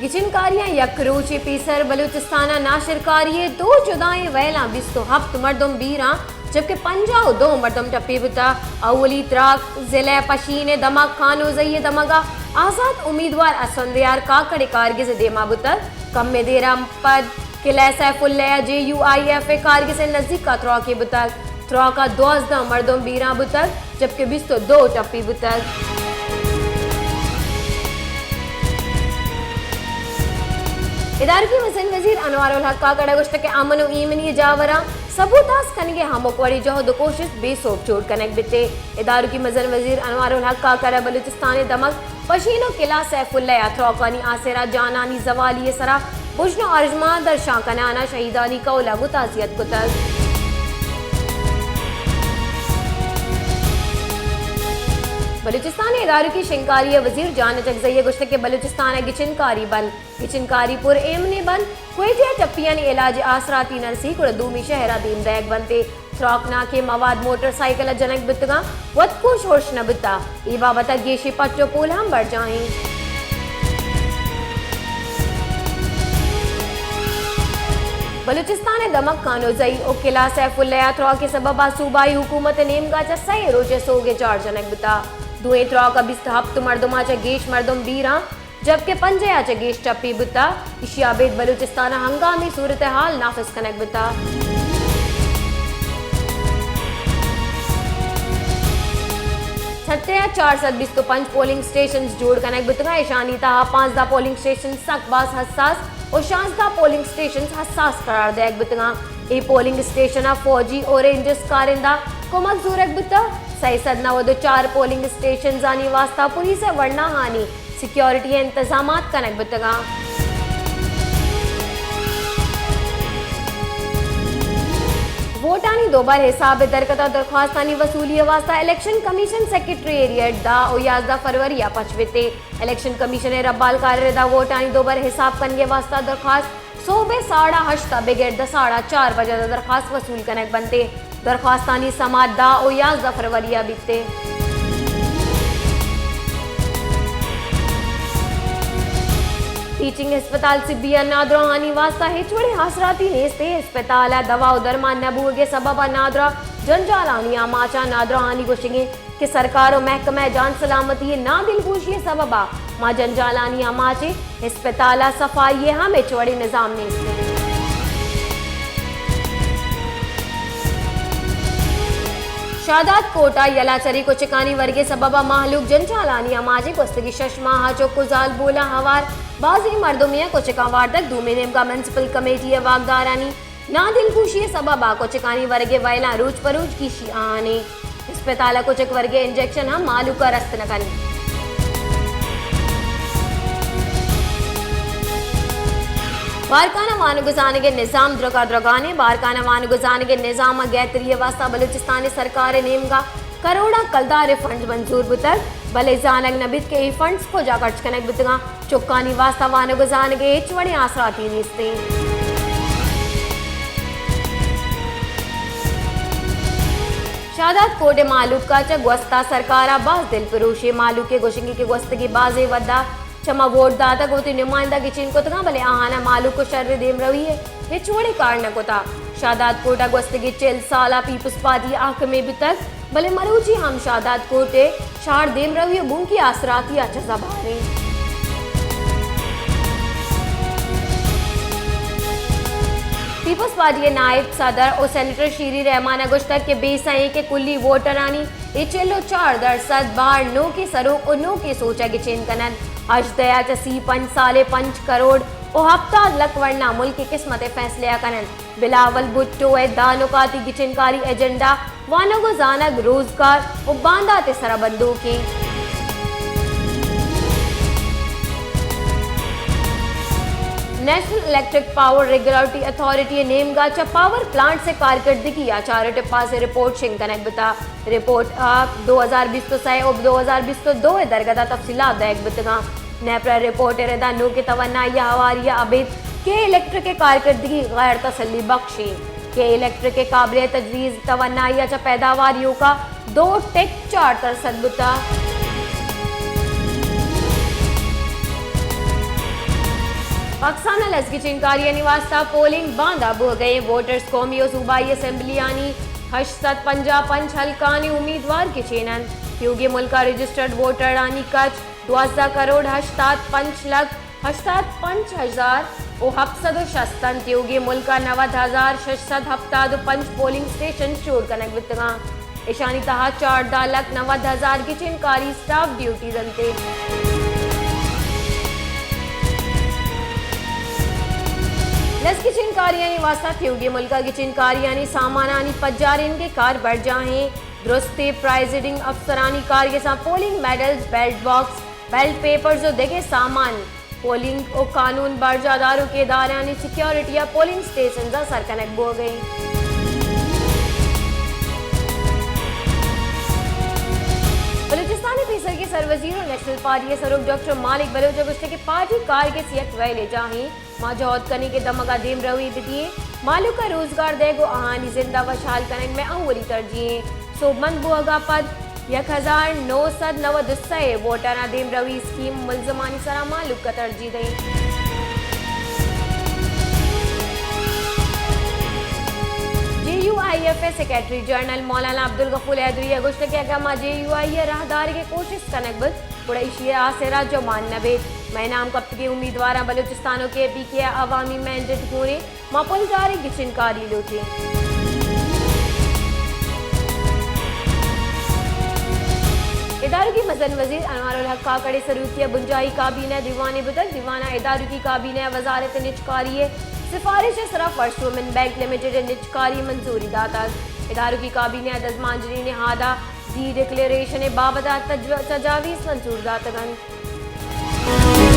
گچین کاریاں یک روچے پیسر بلوچستان ء ناشرکاری ء دو جدائیں ویلاں بیست و ہپت مردم بیراں، جبکہ پنجاہ و دو مردم ٹپی بوتگ۔ اولی تراک ضلع پشین ء دمگ کانوزئی ء دمگ ء آزات امیدوار اسفندیار کاکڑ ء کارگس ء دیما بوتگ۔ کمے دیراں پد قلعہ سیف اللہ ء جے یو آئی ایف ء کارگس ء نزیک ء تراکے بوتگ۔ تراک ء دوازدہ مردم بیران بوتگ، جبکہ بیست و دو ٹپی بوتگ۔ ادارکی مزن وزیر انوار الحق کاکڑ ء گوشتگ کہ امن و ایمنی جاوراں ثبوت آس کنگ ء ہمک وڑیں جہد و کوشست بے سوب جوڑ کنگ بیت۔ ادارکی مزن وزیر انوار الحق کاکڑ ء بلوچستان ء دمگ پشین و قلعہ سیف اللہ ء تراکانی آسرا جانانی زوالی ء سرا بژن و ارژماں درشان کنان ء شہیدانی کہول ء گوں تعزیت کتگ۔ بلوچستان ء ادارکی شنگکاری ء وزیر جان اچکزئی ء گوشتگ کہ بلوچستان ء گچین کاری بند، گچین کاری پر ایمنی بند، کوئٹہ ء ٹپیانی علاج ء آسراتی نہ رسی گڑا دومی شہر ء دیم دئیگ بنت۔ تراکناکیں مواد موٹر سائیکل ء جنگ بوتگاں، وتکوش ہرش نہ بوتگ۔ اے بابت ء گیشیں پٹ و پول ہم برجاہ انت۔ بلوچستان ء دمگ کانوزئی و قلعہ سیف اللہ ء تراک ء سبب ء صوبائی حکومت ء نیمگا چہ سئے روچ ء سوگ ء جار جنگ بوتگ۔ دوئیں تراک ء بیست ہپت مردماں چہ گیش مردم بیراں۔ جبکہ پنجاہ ء چہ گیش ٹپی بوتگ، ایشی ء ابید بلوچستان ء ہنگامی صورتحال نافذ کنگ بوتگ۔ چھٹے ء چار سد بیست و پنچ پولنگ اسٹیشنز جوڑ کنگ بوتگ انت، ایشانی تہا پانزدہ پولنگ اسٹیشن سک باز حساس و شانزدہ پولنگ اسٹیشنز حساس قرار دئیگ بوتگ انت۔ اے پولنگ اسٹیشن ء فوجی و رینجرز کارندہ کمک زورگ بوتگ۔ سئے سد نود و چار پولنگ اسٹیشنزانی واستہ پولیس ء ورناہانی سیکیورٹی ء انتظامات کنگ بوتگ انت۔ ووٹانی دوبر حساب ء درگت ء درخواستانی وصولی ء واستہ الیکشن کمیشن سیکرٹریٹ دہ و یازدہ فروری ء پچ بیت۔ الیکشن کمیشن ء ربالکار ء ردا ووٹانی دوبر حساب کنگ ء واستہ درخواست سہب ء ساڑا ہشت ء بگر دساڑا چار بجہ ء درخواست وصول کنگ بنت۔ درخواستانی سماعت دہ و یازدہ فروری ء بیت۔ ٹیچنگ ہسپتال سبی ء نادراہانی واستہ ہچ وڑیں آسراتی نیست۔ ہسپتال ء دوا و درمان نہ بوگ ء سبب ء نادراہ جنجالانی آماچ ء نادراہانی گوشگ انت کہ سرکار و محکمہ جان سلامتی ء نادلگوشی ء سبب ء ما جنجالانی آماچ ایں، ہسپتال ء صفائی ء ہم ہچ وڑیں نظام نیست انت۔ شاداد کوٹ ء یلاچری کچکانی ورگ ء سبب ء مہلوک جنجالانی آماچ انت۔ گوستگیں شش ماہ ء چک و زالبولاں ہوار بازیں مردمے ء کچکاں وارتگ۔ دومی نیمگا میونسپل کمیٹی ء واکدارانی نادلگوشی ء سبب ء کچکانی ورگ ء وئیلاں روچ پہ روچ گیشی آنی۔ ہسپتال ء کچک ورگ ء انجیکشن ہم مہلوک ء رست نہ کنت۔ بارکھان ء وانگ ء زانگ ء نظام درگا درگانے۔ بارکھان ء وانگ ء زانگ ء نظام ء گہتری ء واستہ بلوچستان ء سرکار ء نیمگا کروڑاں کلدار ء فنڈز منظور بوتگ، بلے زانگ نہ بیت کہ اے فنڈز کجا خرچ کنگ بوتگاں۔ چکانی واستہ وانگ و زانگ ء ہچ وڑیں آسراتی نیست انت۔ شاداد کوٹ ء مہلوک ء چہ گوستا سرکار ء باز دلپروشی۔ مہلوک ء گوشگ انت کہ گوستگیں بازیں وھد ء چہ ما ووٹ داتگ، وتی نمائندہ گچین کتگاں، بلے آہاناں مہلوک و شر ء دیمروی ء ہچ وڑیں کار نہ کتگ۔ شاداد کوٹ ء گوستگیں چل سال ء پیپلز پارٹی ء حاکمے بوتگ، بلے مروچی ہم شاداد کوٹ ء شہر دیمروی ء گونکی آسراتی ء چہ زبہر انت۔ پیپلز پارٹی ء نائب صدر و سینیٹر شیری رحمان ء گوشتگ کہ بے سئیں کہ کلی ووٹرانی اے چل و چار درسد بہر نوکیں سروک و نوکیں سوچ ء گچین کن انت۔ ہژدہ ء چہ سی پنچ سال ء پنچ کروڑ و ہپتاد لکھ ورنا ملک ء قسمت ء فیصلہ ء کن انت۔ بلاول بھٹو ء دہ نکاتی گچینکاری ایجنڈا وانگ و زانگ، روزگار و باندات ء سرا بندوک انت۔ National electric power regulatory authority ء نیمگا چہ پاور پلانٹس ء کارکردگی ء چار ٹپاس ء رپورٹ شنگ کنگ بوتگ۔ رپورٹ ء دو ہزار بیست و سئے و دو ہزار بیست و دو ء درگت ء تفصیلات دئیگ بوتگاں۔ نیپرا رپورٹ ء ردا نوکیں توانائی ء ہواری ء ابید کے الیکٹرک ء کارکردگی غیر تسلی بخش انت۔ کے الیکٹرک ء قابل تجویز توانائی ء چہ پیداوار ایوکا دو ٹک چار درسد بوتگ۔ پاکستان ءَ لس گچین کاریانی واستہ پولنگ باندا بوگ ءَ ایں۔ ووٹرز قومی و صوبائی اسمبلیانی ہشت سد پنجاہ پنچ حلقانی امیدوار گچین انت۔ تیوگیں ملک ءَ رجسٹرڈ ووٹرانی کچ دوازدہ کروڑ ہشتاد پنچ لکھ ہشتاد پنچ ہزار و ہپت سد و شست انت۔ تیوگیں ملک ءَ نود ہزار شش سد ہپتاد و پنچ پولنگ اسٹیشن جوڑ کنگ بیتگاں۔ اشانی تہا چاردہ لکھ نود ہزار گچین کاری اسٹاف ڈیوٹی دنتے۔ لس گچین کاریانی واستہ تیوگیں ملک ءَ گچین کاریانی سامانانی پجارینگ ءِ کار برجاہیں۔ درستیں پرائزیڈنگ افسرانی کارگساں polling medals, ballot box, ballot papers و دگہ سامان پولنگ و قانون برجاہ داروکیں ادارہانی سیکیورٹی ءَ پولنگ اسٹیشنز ءَ سر کنگ بوگ ءَ انت۔ بلوچستان ءِ پیسرگیں سروزیر و نیشنل پارٹی ءِ سروک ڈاکٹر مالک بلوچ ءَ گوشتگ کہ پارٹی کارگس یک ویل ءِ جاہیں، ما جہد کنیں کہ دمگ ءَ دیمروی بدییں، مہلوک ءَ روزگار دئیگ و آہانی زند ءَ وشحال کنگ مئے اولی ترجیح ایں۔ سوبمند بوہگ ءَ پد یک ہزار نو سد نود ءُ سئے ووٹراں دیمروی اسکیم ملزمانی سرا مہلوک ءَ ترجیح دئیں۔ جے یو آئی ایف ءِ سیکرٹری جنرل مولانا عبدالغفور حیدری ءَ گوشتگ کہ اگاں ما جے یو آئی ءِ راہ دارگ ءِ کوشست کنگ بوت، گڑا ایشی ءِ آسر ءَ جمانگ نہ بیت۔ مئے نام کپتگیں امیدواراں بلوچستان و کے پی کے ءِ عوامی مینڈیٹ گون ایں، ما پلداریں گچین کاری لوٹیں۔ ادارکی مزن وزیر انوار الحق کاکڑ ءِ سروکی ءَ بنجاہی کابینہ ءِ دیوانے بوتگ۔ دیوان ءَ ادارکی کابینہ ءَ وزارت نجکاری ءِ سفارش ءِ سرا فرسٹ وومن بینک لمیٹڈ ءِ نجکاری ءِ منظوری داتگ۔ ادارکی کابینہ ءَ دزمانجنی نہاد ءَ ڈی ڈکلیئریشن ءِ بابت ءَ تجو-، تجاویز منظور داتگ انت۔